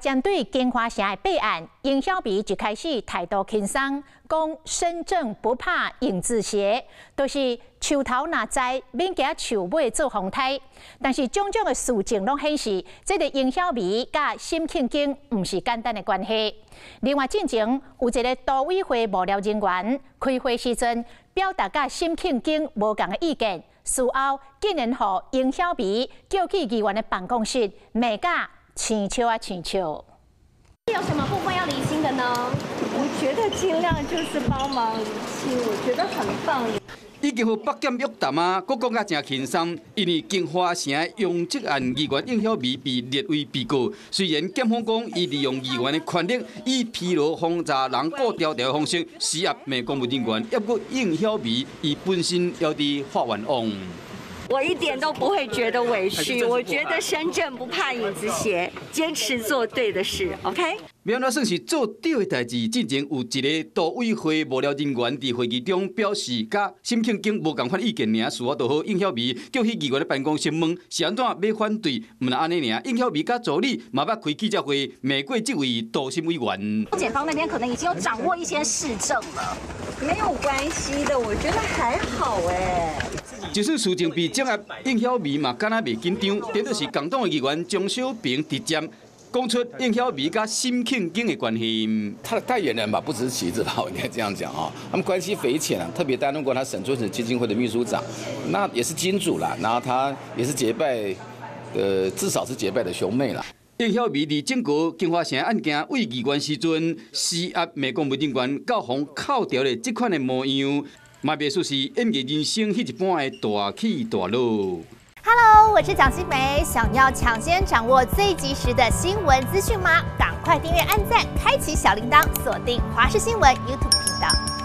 針對京華城的弊案，應曉薇一開始態度輕鬆，講身正不怕影子斜，就是樹頭若栽，免驚樹尾做風颱。但是種種的事證攏顯示，這个應曉薇佮沈慶京毋是簡單的關係。另外，進前有一个都委會幕僚人員開會時陣，表達佮沈慶京無仝的意見，事後竟然予應曉薇叫去議員的辦公室罵甲生笑啊生笑。有什麼部分要釐清的呢？我覺得盡量就是幫忙釐清，我覺得很棒。已經予北檢約談啊，閣講甲誠輕鬆。因為京華城癰積案議員應曉薇被列為被告，雖然檢方講伊利用議員的權力，以披露轟炸人告調查的方式施壓罵公務人員，抑閣應曉薇伊本身猶佇法院王。我一點都不會覺得委屈，我覺得身正不怕影子斜，堅持做對的事，OK？欲按怎算是做對的代誌？進前有一个都委會幕僚人員佇會議中表示，佮沈慶京無仝款意見爾，事後就予應曉薇叫去議員的辦公室問是按怎欲反對，毋但按呢爾，應曉薇佮助理嘛捌開記者會罵過這位都審委員。檢方那邊可能已經有掌握一些事證了。沒有關係的，我覺得還好欸。就算事情被掌握，應曉薇嘛敢若袂緊張，這就是共黨的議員鍾小平直接講出應曉薇佮沈慶京的關係。他的代言人吧，不只是旗子吧，我應該這樣講啊。他們關係匪淺啊，特別擔任過他沈春池基金會的秘書長，那也是金主啦，然後他也是結拜，至少是結拜的兄妹啦。應曉薇佇整個京華城案件委議員時陣，施壓罵公務人員到予銬著的這款的模樣，嘛袂輸是演藝人生彼一般的大起大落。 Hello，我是蔣新梅，想要搶先掌握最及時的新聞資訊嗎？趕快訂閱、按讚、開啟小鈴鐺，鎖定華視新聞 YouTube 頻道。